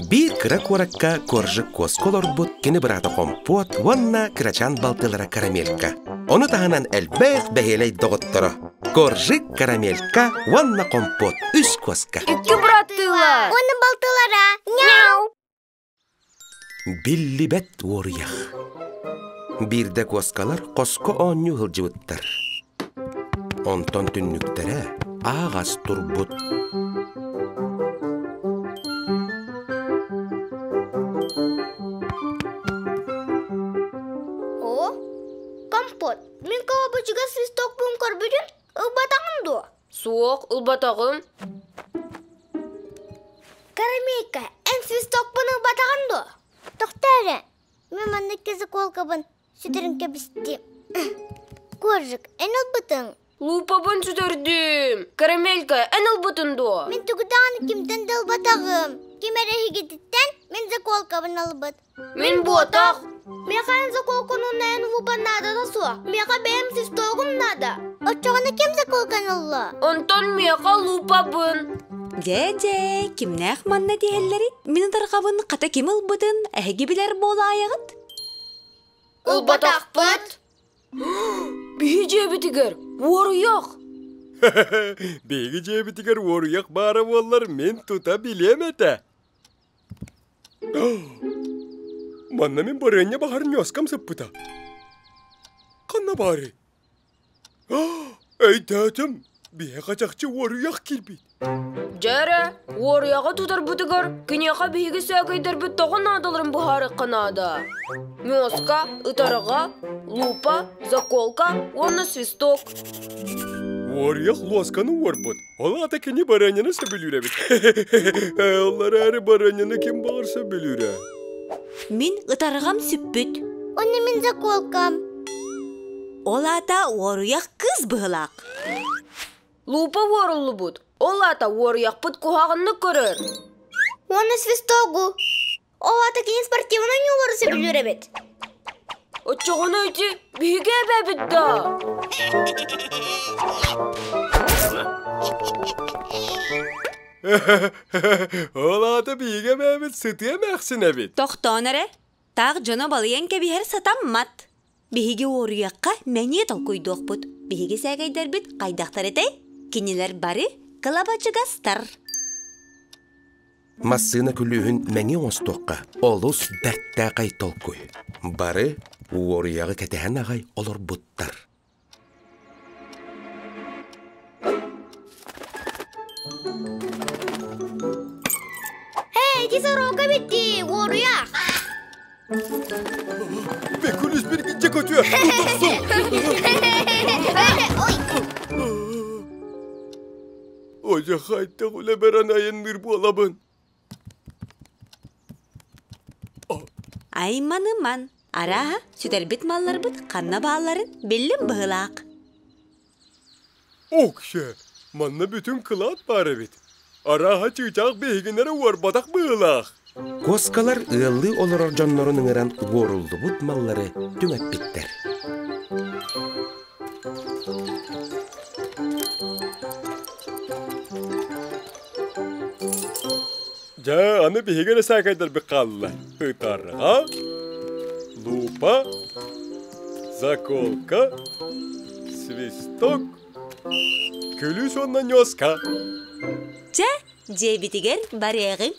Биир кыра куоракка Коржик куоска олорбут кини быраата Хомпуот уонна кырачаан балтылара Карамелька. Ону таһынан элбэх бэһиэлэй доҕотторо Коржик, Карамелька уонна Хомпуот үс куоска. Икки быраттыылар. Уонна балтылара. Няу! Биллибэт уоруйах. Биирдэ куоскалар хоско оонньуу сылдьыбыттар. Онтон түннүктэрэ ааҕас турбут. О, компот, мин кылабычыга свистокпун көрбүтүн ылбатаҕым дуо? Суох, ылбатаҕым. Карамейка, эн свистокпун ылбатаҕын дуо? Тохтоо эрэ, мин маннык заколкабын сүтэрин кэбистим. Коржик, эн ылбытыҥ? Лупабын сүтэрдим. Карамелька, эн ылбытын дуо? Мин тугу даҕаны кимтэн да ылбатаҕым. Ким эрэ эһигититтэн мин заколкабын ылбыт. Мин буотах. Миэхэ эн заколканы эн лупа наадата суох. Миэхэ бэйэм свистогум наада. Оччоҕуна ким заколканы ылла? Онтон миэхэ лупабын. Дьэ-дьэ, кимнээх манна диһэллэрий? Мин ытарҕабын хата ким ылбытын эһиги билэр буолаайаҕыт? Ылбатахпыт. Биһи дьиэбитигэр уоруйах. Биһиги дьиэбитигэр уоруйах баара буоллар мин тута билиэм этэ. Манна мин барыанньа баһар ньуоскам сыппыта. Ханна баарый? Өйдөөтүм, биһиэхэ чахчы уоруйах киирбит. Дьэ эрэ, уоруйаҕы тутарбытыгар киниэхэ биһиги сээкэйдэрбит тоҕо наадаларын быһаарыахха наада. Ньуоска, ытарҕа, лупа, заколка уонна свисток. Уоруйах луосканы уорбут. Ол аата кини барыанньаны сөбүлүүр эбит. Ол эрээри барыанньаны ким баҕар сөбүлүүрэ? Мин ытарҕам сүппүт. Онно мин заколкам. Ол аата уоруйах кыыс быһылаах. Лупа уоруллубут. Ол аата уоруйахпыт куһаҕаннык көрөр. Уонна свистогу. Ол аата кини спортивнай ньуулары сөбүлүүр эбит. Оччоҕуна ити биһиги эбэбит да. Ол аата биһиги эбээбит сытыа эмээхсин эбит. Тохтоон эрэ, таах дьоно балыйан кэбиһэр сатаммат. Биһиги уоруйахха мэҥиэ толкуйдуохпут. Биһиги сээкэйдэрбит хайдахтар этэй? Кинилэр бары кылабачыгастар. Массыына күлүүһүн мэҥиэ оҥостуохха олус бэртээхэй толкуй. Бары уоруйаҕы кэтэһэн аҕай олорбуттар. Эй, ити сорока битти, уоруйах! Бекулис биргинче көтүө, тутуксу! Ой! Ожа хайдах үлэбэрэн айанныыр буолабын. Айманыман, арааһа, сүтэрбит малларбыт ханна баалларын биллим быһыылаах. Окше, манна бүтүн кылаат баар эбит. Арааһа чыычаах биһигинэрэ уорбатах быһыылаах. Куоскалар ыаллыы олорор дьоннорун ыҥыран уоруллубут маллары түҥэппиттэр. Дьэ, аны биһиги эрэ саакайдарбыт хаалла. Ытарҕа, лупа, заколка, свисток, күлүүс уонна ньуоска. Чэ, дьиэбитигэр барыаҕыҥ.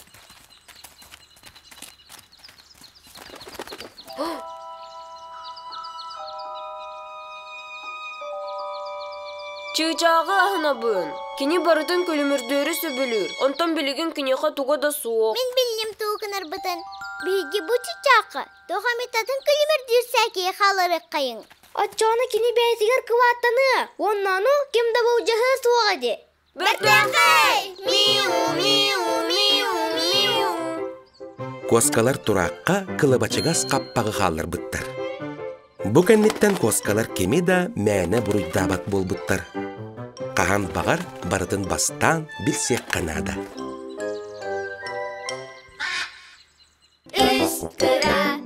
Чыычааҕы аһынабын. Кини барытын күлүмүрдүүрү сөбүлүүр. Онтон билигин киниэхэ туга да суох. Мин биллим тугу гынарбытын. Биһиги бу чыычаахха туох эмит атын күлүмүрдүүр сээкэйи хаалларыаххайыҥ. Оччоҕуна кини бэйэтигэр кылааттаныа уонна ону ким да былдьаһыа суоҕа дии. Бэртээхэй! Миу, миу, миу, миу. Куоскалар тураахха кылабачыгас хаппаҕы хаалларбыттар. Бу кэнниттэн куоскалар кими да мээнэ буруйдаабат буолбуттар. Хаһан баҕар барытын бастаан билсиэххэ наада. Үс кыра.